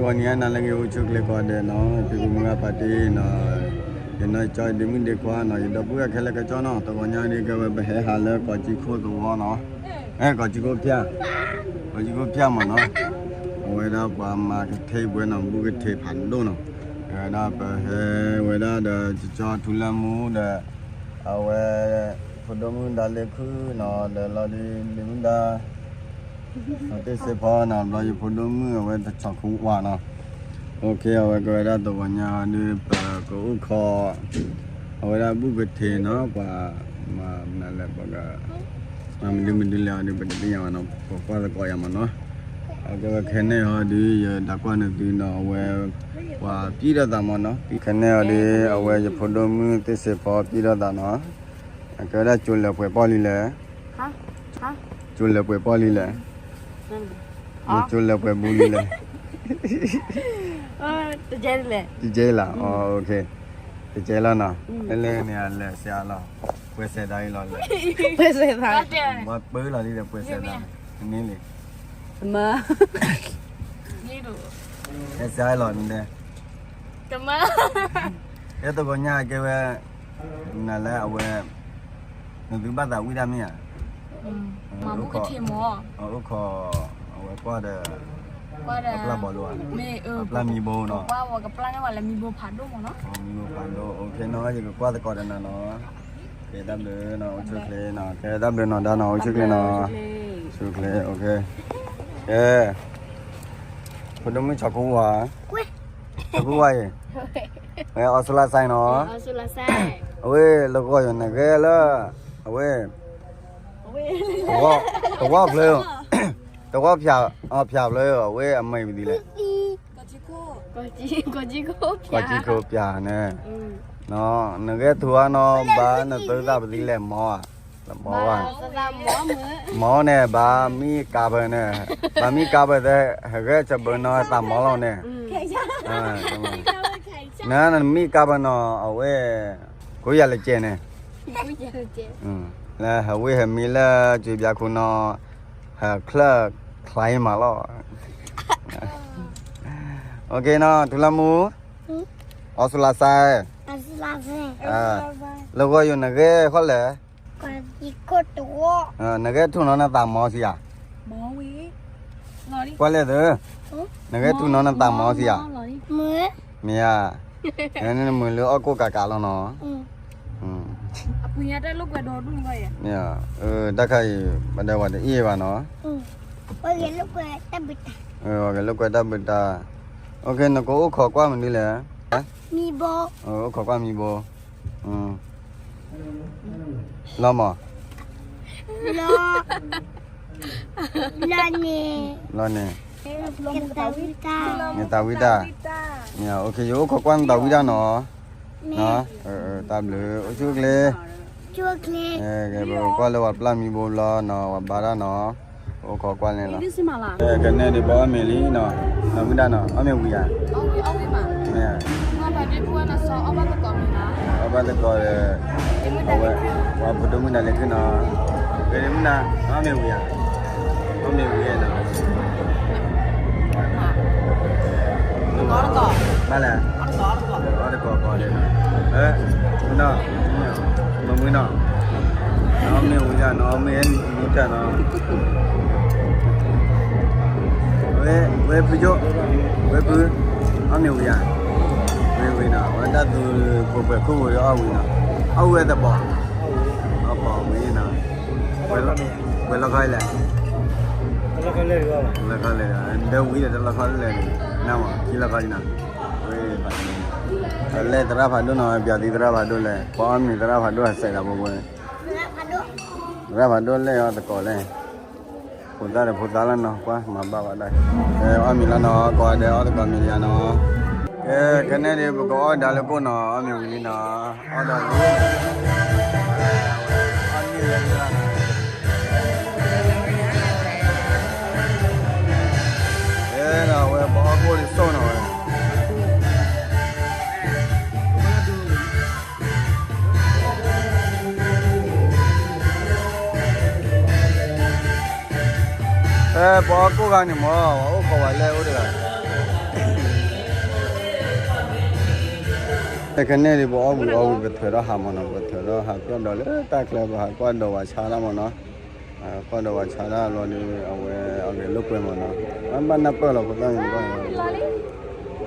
ဂီၤနံၤအါနၤလၢအဂ့ၤ အိၣ်ဆူၣ်ချ့ကိးဂၤဒဲးနီၤ, ဖံဖုမုၢ်ဂၤဖါတံၢ်နီၤ, ယနီၢ်ကၠီဒ့မုၣ်ဒ့ခွါနီၤ, ယဒီပုၢ်ဝဲၢ်ခဲလၢာ်ကၠီနီၤ, တဂီၤညါဒ်ကဲဝဲပဟဲဟးလၢကီးကံခိၣ်သဝီနီၤ, အဲ ကီးကံခိၣ်ဖၠၣ်, ကီးကံခိၣ်ဖၠၣ်မးနီၤ, အဝဲဒၣ်ပှၤမၤကထ့ၣ်ပှဲၤနီၤ, ဘူၣ်ကထ့ၣ်ဖးဒိၣ်နီၤ, ကဲဝဲဒၣ်ဒီးကၠီထူလၢမူဒီး အဝဲ ဖိဒိၣ်မုၣ်ဒါလ့ခုၣ်နီၤ, ဒီးလီၤဒ်ဒ့မုၣ်ဒါ သ့ၣ်စ့ဖီနီၤ, ဘျီယဖိဒိၣ်မုၣ်အဝဲတဆီၣ်ခူဝၣ်နီၤ, အဝဲကဲဝဲဒၣ်တဂီၤညါဒ်ပကအိၣ်ခိး အဝဲဒၣ်ဘူၣ်ကထ့ၣ်နီၤ, ပှၤမၤမနုၤလဲၣ်, ပှၤက မၤမနုၤမနုၤလဲၣ်အီၤဒ် ပတသ့ၣ်ညါဘၣ်နီၤ, ပကွၢ်သကိးယၤမးနီၤ, အကဲဝဲခဲန့ၣ်အီၤဒ် ယဒၣ်ကွၢ်န့ၢ်သုနီၤ, အဝဲ ပှၤပျံၢ်ထီၣ်သးမးနီၤ, ခဲန့ၣ်အီၤဒ် အဝဲယဖိဒိၣ်မုၣ်သ့ၣ်စ့ဖီပျံၢ်ထီၣ်သးနီၤ, အကဲဝဲဒၣ်ကၠိလဲၤပှဲၤပီၢ်လံလဲၣ်, ကၠိလဲၤပှဲၤပီၢ်လံလဲၣ်, ကၠိလဲၤပှဲၤဘူးလံလဲၣ်, တကဲလီၤ, တကဲလီၤနီၤ, လဲၤလဲၤန့ၣ် လဲၤစှၤလီၤ, ပှဲၤစဲးဒၣ်အံၤလီၤလဲၣ်, ပှဲၤစဲးဒၣ်အံၤလီၤလဲၣ်, ပှဲၤစဲးဒၣ်, န့ၣ်လံ, လဲၤစှၤလီၤန့ၣ်, ကဲတဂီၤညါကဲဝဲ နၤလၢအဝဲ နသုဘၣ်သးဝံၣ်တၢ်မ့ၢ်ဧါ, အိၣ်ခိး အဝဲကွၢ်ဒီး အပျၢ်ဘီလိ အပျၢ်မံဘိနီၤ, မံဘိဖးဒိၣ်, ယကကွၢ်သကိးဒီးနၤနီၤ, ကဲတၢ်ဘျုးနီၤ, အိၣ်ဆူၣ်ချ့နီၤ, ကဲတၢ်ဘျုးနီၤ ဒါနီၤ, အိၣ်ဆူၣ်ချ့နီၤ, ဆူၣ်ချ့, ကဲ ဖိဒိၣ်မုၣ်ဆီၣ်ခူဝါ, ဆီၣ်ခူဝါအံၤ, ဝဲအီစူလါစဲနီၤ, အဝဲလၢဂီၢ်ယိာ်နဂဲၤလၢ အဝဲ တဝီဖျၢၣ်, တဝီဖျၢၣ်, ဖျၢၣ်ဖျၢၣ်, အဝဲအမံၤဝံၤဒ်လဲၣ်, ကီးကံခိၣ်ပၠၢ်န့ၣ်, နဂဲၤထူၣ်အါနီၤ ဘၣ်နသုသးပသံလဲၣ် မီၤဧါ, မီၤဧါ, မီၤန့ၣ် ဘၣ်မံကါဖၢန့ၣ်, ဘၣ်မံကါဖၢသဲ ဟဲဂဲၤဆၢဘၢနီၤ သးမီၤလီၤန့ၣ်, နမံကါဖၢနီၤ အဝဲ ကိးယၤလၢကဲန့ၣ်, လၢဟဲဝ့ၢ်ဟဲမံလၢကၠ့ဘျါခူနီၤ, ဟဲချၢၣ်ချါမးလီၤ. အိၣ်ခ့နီၤ ထူလၢမူ, အီစူလါစဲ, လၢဂီၢ်ယိာ်နဂဲၤဃီလဲၣ်, နဂဲၤထူၣ်နီၤနသးမီၤစံးဧါ, ကွၢ်လဲၣ်သၢ, နဂဲၤထူၣ်နီၤနသးမီၤစံးဧါ, မ့ၢ်ဧါ, နမုာ်လၢအီၣ်ကိၣ်ကးကးလီၤနီၤ. တၢ်ခါအံၤ ပဒဲဝဲတအံၣ်ဘၣ်နီၤ, ဂဲၤလိာ်ကွဲတၢ်ဘုတၢ်, အိၣ်ခ့ နကအိၣ်ခိးကွၢ်မနုၤလဲၣ်, အိၣ်ခိးကွၢ်မံဘိ, လီၤမး, လီၤန့ၣ်, နသးဝံၣ်တၢ်, အိၣ်ခ့ ယအိၣ်ခိးကွၢ်နသးဝံၣ်တၢ်နီၤ. တၢ်ဘျုး အိၣ်ဆူၣ်ချ့, ပကွၢ်လၢပှၤပျၢ်မံဘိလီၤနီၤ ပှၤဘါတၢ်နီၤ, ပအိၣ်ခိးကွၢ်န့ၣ်လီၤ. ကနဲဒ်ပအီၣ်မ့ၤလံနီၤ, နမုၢ်ဒၣ်နီၤ အီၣ်မ့ၤဝံၤဧါ, မ့ၢ် အီၣ်ဘၣ်သကိးဒီး အဝဲ ပှၤဖိဒိၣ်မုၣ်နၤလၢခုၣ်နီၤ, ဂ့ၤဒ်မုၢ်နၤ အီၣ်မ့ၤဝံၤဧါ, အီၣ်မ့ၤဝံၤဧါနီၤ, ဘၣ်လဲၣ်, အီၣ်တကိးကိးဒဲးနီၤ, နီၤ, မ့ၢ်မုၢ်နီၤ, အီၣ်မ့ၤဝံၤဧါနီၤ, အီၣ်မ့ၤနံၤတၢ်နီၤ, ဝဲ ဝဲဖုကၠိ, ဝဲဖု, အီၣ်မ့ၤဝံၤဧါ, ဝံၤဝံၤနီၤ, ဝဲတၢ်သူဖိပှဲၤခိၣ်ဝံၤအီၣ်ဝံၤနီၤ, အီၣ်ဝံၤဝဲတဘီ, အီၣ်ဘီဝံၤနီၤ, ဝဲလီခီအံၤလဲၣ်, လီခီလဲၣ်, ဒၢဝံၤဒီးတလီခီလဲၣ်, နမ့ၢ်ခံလီခီအံၤနီၤ, ဝဲ လဲၣ်သရၣ်ဖးဒိၣ်နီၤ, ပျးသံသရၣ်ဖးဒိၣ်လဲၣ်, ပအီၣ်မ့ၤသရၣ်ဖးဒိၣ်ဟးစဲးဒၣ်ဘိဘိန့ၣ်, သရၣ်ဖးဒိၣ်လဲၣ်အီၣ်သကိးလဲၣ်, ဖိသၣ်ဒီးဖိသၣ်လၢနီၤ, ကွၢ်မၤဘၣ်ဝဲဒၣ်, အီၣ်မ့ၤလၢနီၤ, ကိးဂၤဒဲးအီၣ်သကိးမ့ၤလံနီၤ, ကဲ ကနဲဒ်ပကအီၣ်ဒါလၢကိၣ်နီၤ, အီၣ်မ့ၤဝံၤလံနီၤ, အီၣ်ဒီး ဝဲပအီၣ်ကိၣ်ဒ်ဆိၣ်နီၤဝဲ ဖဲပအီၣ်ကိၣ်ဂၤန့ၣ်မ့ၢ် ပှၤအိၣ်ခိးဝဲလဲၣ်အိၣ်တဂၤ, ခဲကနံၣ်အံၤ ပအီၣ်ဝံၤအီဝံၤ ပထုးထီၣ်ဟးမၢ်နီၤ, ပထုးထီၣ်ဟးကွၢ်ဒီးလၢတၢ်ချၢ ပဟးကွၢ်ဒီးဝၤဆါတၢ်မၢ်နီၤ, ကွၢ်ဒီးဝၤဆါတၢ်ဘျီဒီး အဝဲအဂဲၤလိာ်ကွဲမၢ်နီၤ, ဘၣ်နၢ်ပၢၢ်လီၤဖိသၣ်န့ၣ်,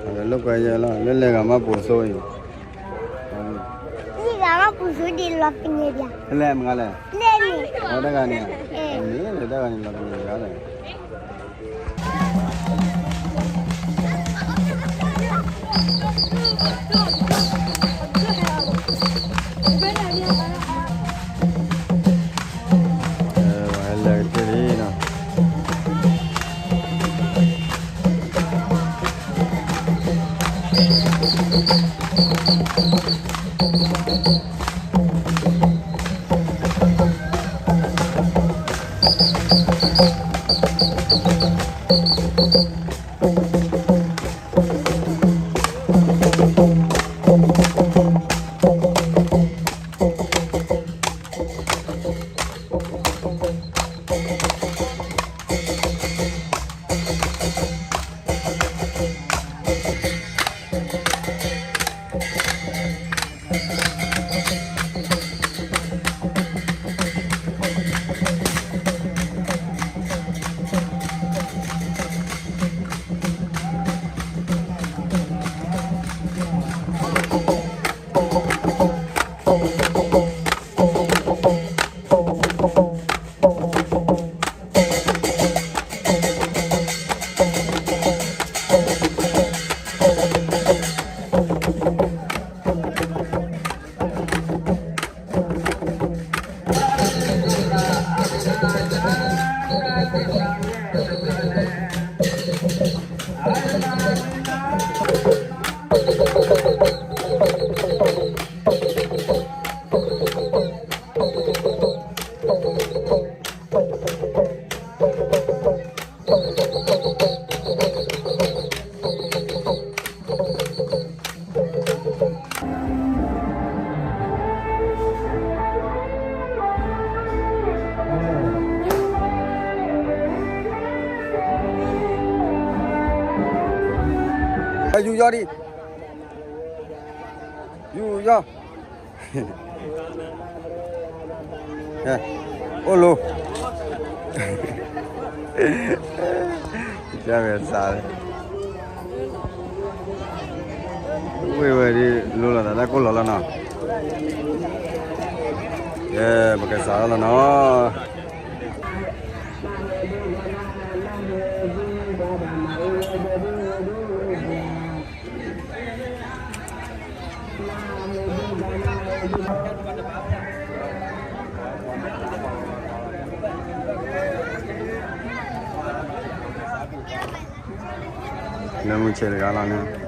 အဂဲၤလိာ်ကွဲယဲလီၤ လၢလဲၤဂၤမးပူၤစိအံၤ, လဲၤဂၤမးပူၤစိဒ်လီၤပန့ၣ်, လဲၤမးလဲၣ်, လဲၤန့ၣ်, တၢ်ဂၤန့ၣ်, န့ၣ်လဲၤတၢ်ဂၤန့ၣ်လီၤပန့ၣ်ဂၤဒီး ပလဲၤကတ့ၢ်လံနီၤ, ယူၤယီၤဒံး, ယူၤယီၤ, အိၣ်လိၤ, ကစးလၢ ဝ့ၢ်ဝဲဒ်လိၤလီၤသးတၢ်ကိၢ်လီၤလီၤနီၤ, ယဲပကစးထီၣ်လီၤနီၤ. လၢမုၢ်ဆ့တဂၤလီၤန့ၣ်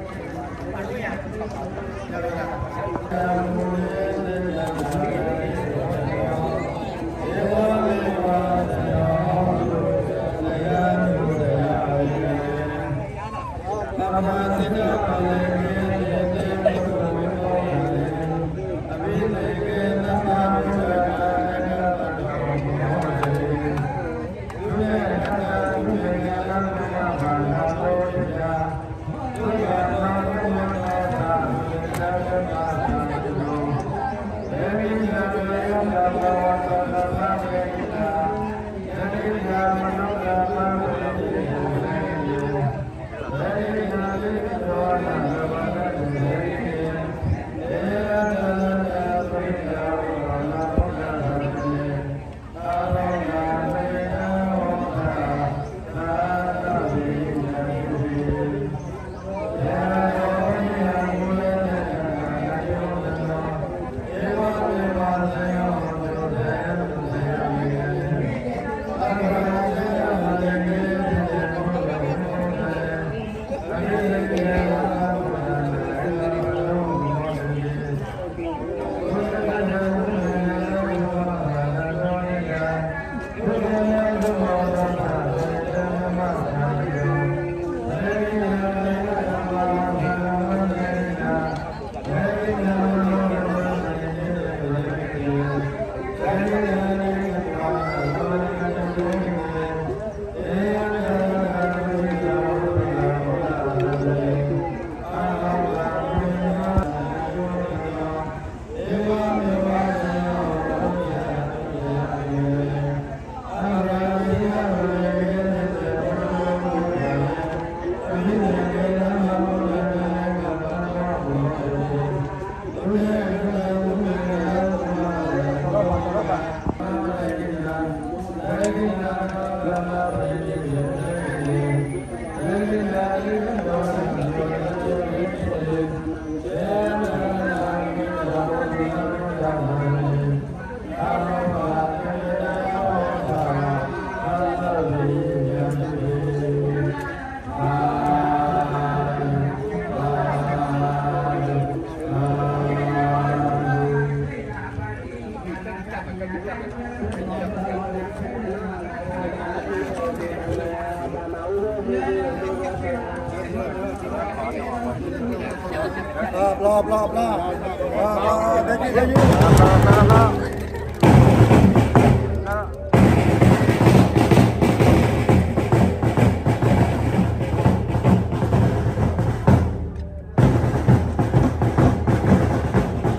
ဘျီဘျီဘျီ ဘျီဘျီ ဘျီဘျီ ဘျ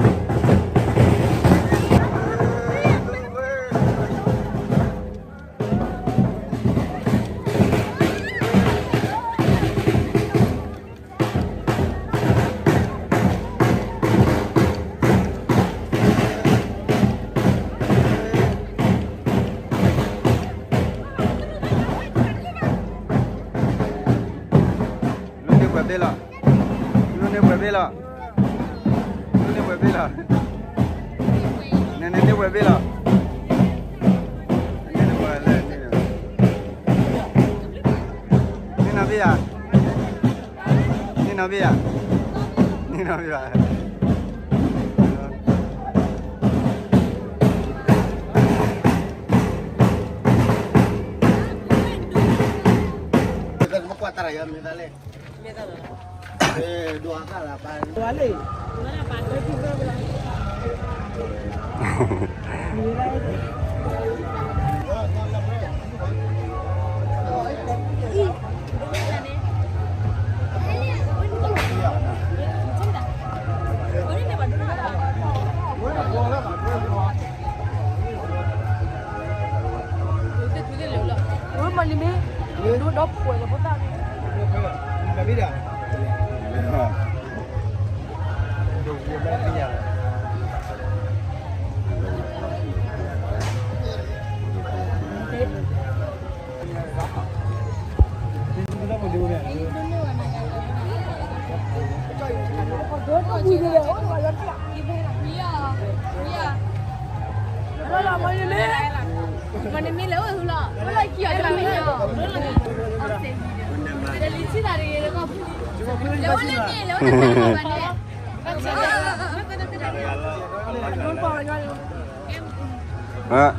ီဘျီ လူန့ၢ်ပှဲၤဘ့ၣ်လီၤ. လူန့ၢ်ပှဲၤဘ့ၣ်လီၤ. လူန့ၢ်ပှဲၤဘ့ၣ်လီၤ. နန့ၢ်ပှဲၤဘ့ၣ်လီၤ. န့ၢ်နီၢ်ဘ့ၣ်ယၤ. န့ၢ်နီၢ်ဘ့ၣ်ယၤ. န့ၢ်နီၢ်ဘ့ၣ်ယၤ. မၤလံမ့ၢ် ဒိၣ်ဒီးပှဲၤလၢဖိသၣ်န့ၣ်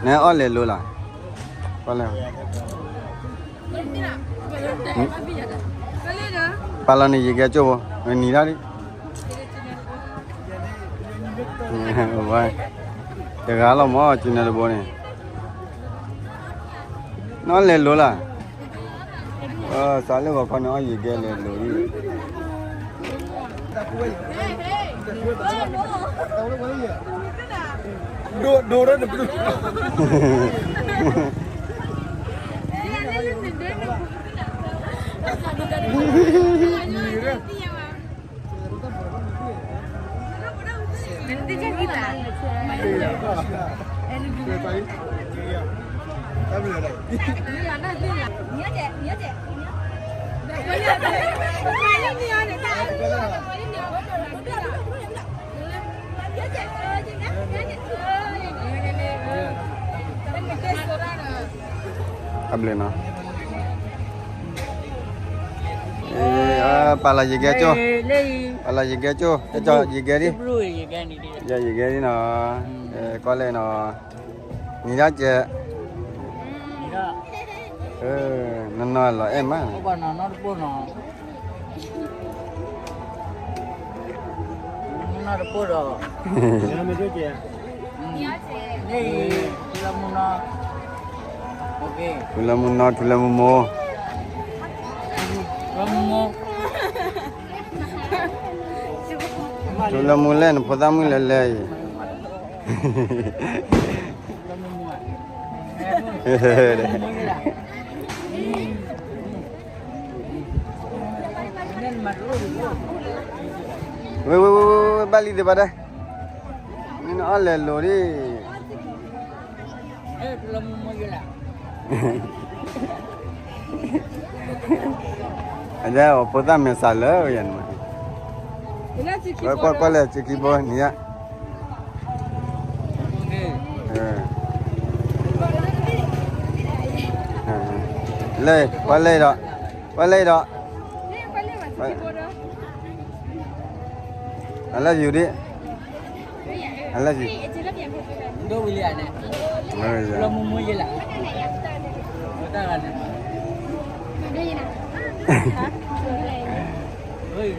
နအီၣ်လဲၤလိၤလီၤ. ပာ်လီၤန့ၣ် ယကဲကၠိၢ်, နံၤဒၣ်ဒံး, တဂၤလီၤမ့ၢ် ကၠိၢ်နဲတဘိန့ၣ်, နအီၣ်လဲၤလိၤလီၤ. စးလၢဂီၤခီန့ၣ် အီၣ်ယကဲလဲၤလိၤဒံး. ဒိၣ်ဒိၣ်ရၢၣ်တဘျုး အဘျဲၣ်နီၤ, ပာ်လီၤယကဲကၠိၢ်, ပာ်လီၤယကဲကၠိၢ်, ယကဲဒံး, ယကဲဒံးနီၤ, ကွၢ်လဲၣ်နီၤ, နံၤဒၣ်ကဲ, နနီၢ်လီၤအဲၣ်မး နီၢ်တပိၢ်ဒီး, ထူလၢမူနီၢ်, ထူလၢမူနီၢ်, ထူလၢမူမိၢ်, ထူလၢမူလဲၣ် နဖိသၣ်မုၣ်လဲၤလဲၤအံၤ ဝဲ ဝဲ ဝဲ ဝဲ ဘၣ်လံသ့ၣ်ဘၣ်ဒၣ်, မ့ၢ်နအီၣ်လဲၤလိၤဒံး, အဒၣ်အဖိသၣ်မဲာ်ဆှးလၢယၤန့ၣ်, ကွၢ်ကွၢ်ကွၢ်လဲၣ် စ့ခံဘိနံၤဧါ လဲၤ ပှၤလဲၤဒီး, ပှၤလဲၤဒီး, I love you ဒံး, I love you, ဒိၣ်ဝံၤလံဧါန့ၣ်, လၢမူမူယဲလၢ, တၢ်ဂၤန့ၣ်, ဒိၣ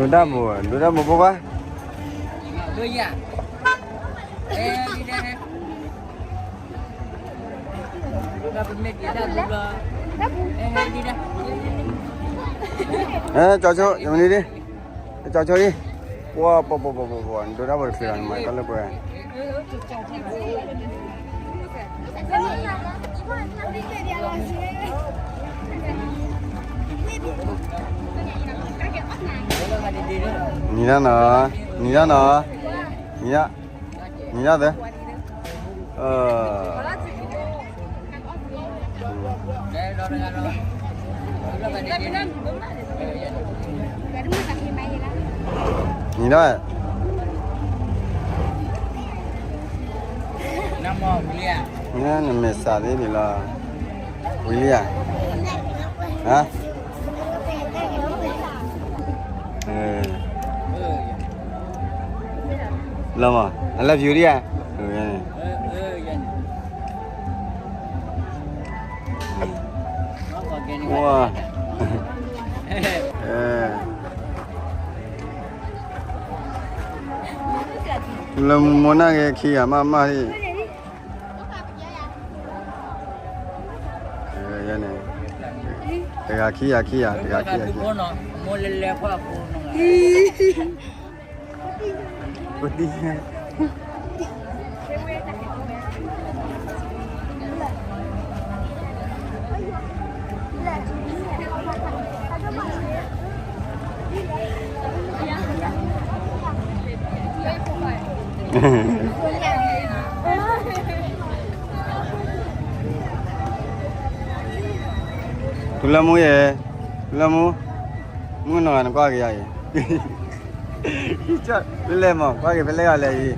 ်တၢ်ဘိ, ဒိၣ်တၢ်ဘိဖိခွါ. ကၠီဆိ, ယမနုၤဒ်, ကၠီဆိအံၤ, ပှၤ, ပှၤ, ပှၤ, ပှၤ, ပှၤ, ဒိၣ်တၢ်ဘိတချုးလီၤ နမၤတၢ်လၢပှဲၤ. နံၤဒၣ်နီၤ, နံၤဒၣ်နီၤ, နံၤဒၣ်, နံၤဒၣ်သၢ, နံၤဒၣ်, နမ့ၢ်စးသ့ဒ်လီၤ, ဝံၤလံဧါ, ဟါ, လီၤမး I love you ဒ်ဧါ, လၢမူမိၢ်နၢ်ဂ့ၤခံဂၤမးမး, တဂၤခံဂၤခံဂၤ တဂၤခံဂၤခံဂၤ. ထူလၢမူယဲ, ထူလၢမူ, မုၢ်နီၢ်ဂၤနကွၢ်က့ၤယၤအံၤ, လၢလဲၣ်မး ကွၢ်က့ၤဖဲလဲၣ်ဂၤလဲၣ်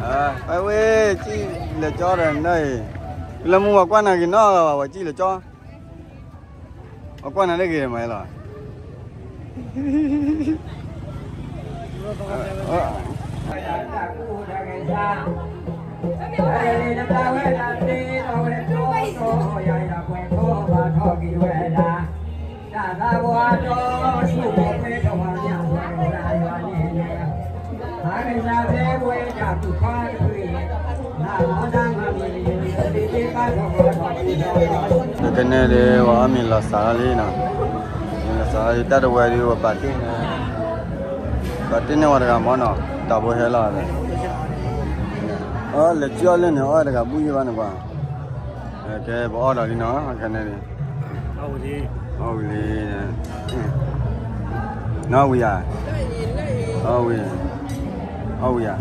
အံၤ, အဝဲစံၣ်လဲၤကၠီဒီးနၢ်အံၤ, ထူလၢမူ ပှၤကွၢ်နၤက့ၤနီၢ်ဂၤဘၣ် ပှၤစံၣ်လဲၤကၠီ အကွၢ်နၤတဂ့ၤမးလီၤ. ကနဲဒုး ပှၤအီၣ်မ့ၤလီၤစးလီၤလံနီၤ, မ့ၤလီၤစးလီၤလံ တၢ်တဝဲဒုး ပှၤပာ်တ့ၢ်န့ၢ်, ပာ်တ့ၢ်န့ၢ်ဝဲတဂၤမ့ၢ်နီၤ, တၢ်ဘိဟဲလီၤ, အီ လဲၤကၠီလၢန့ၣ် အီၣ်တဂၤဘူၣ်ယံဘၣ်န့ၣ်ကွၢ်, ကဲ ပအီၣ်ဒီးလံနီၤ ကနဲဒုး, အီၣ်ဝံၤလံ, နီၢ်ဝံၤဧါ, အီၣ်ဝံၤ, အီၣ်ဝံၤဧါ.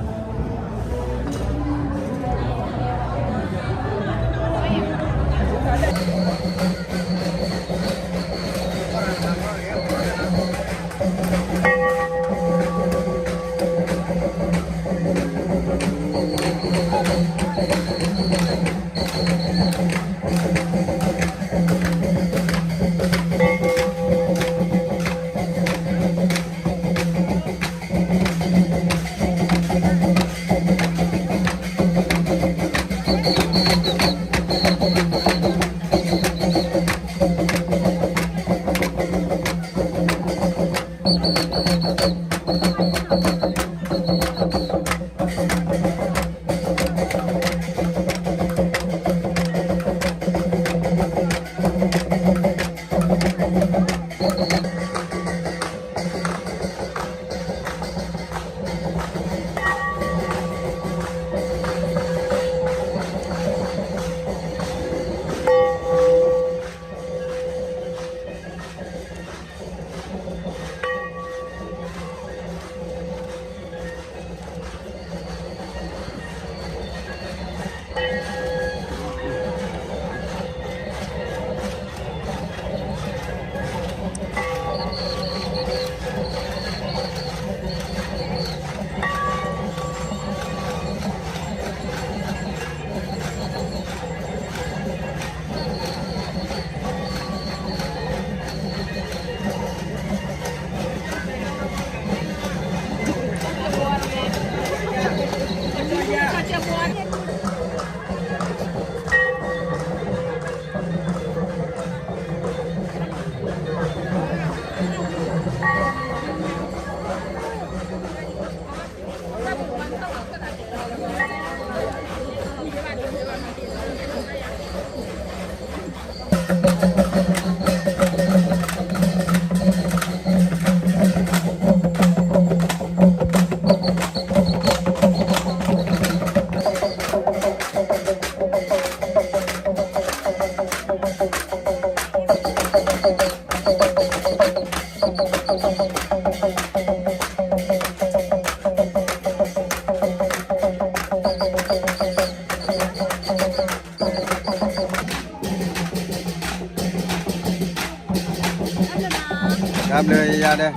တၢ်ဘျုးယၤဒဲး,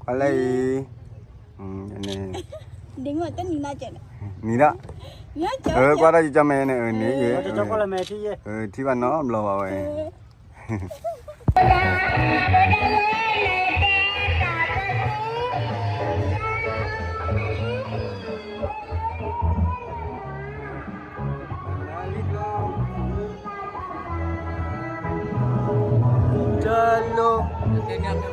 ကွၢ်လၢအံၤ, နံၤဒၣ်, ကွၢ်တၢ်ယကၠီမဲာ်န့ၣ် န့ၣ်ယဲ, ထံၣ်ဘၣ်နီတဘျီဘၣ်ဝဲ. တလိၣ် တၢ်ဘျုးအိၣ်ဆူ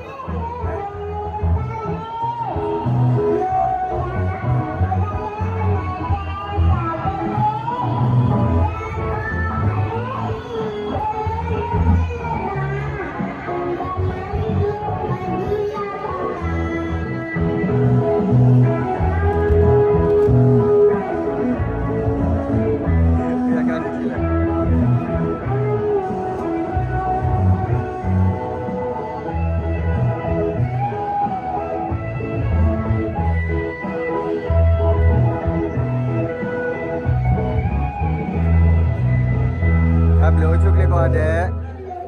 ၣ်ချ့ကိးဂၤဒဲး,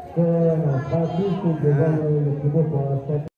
ကဲ,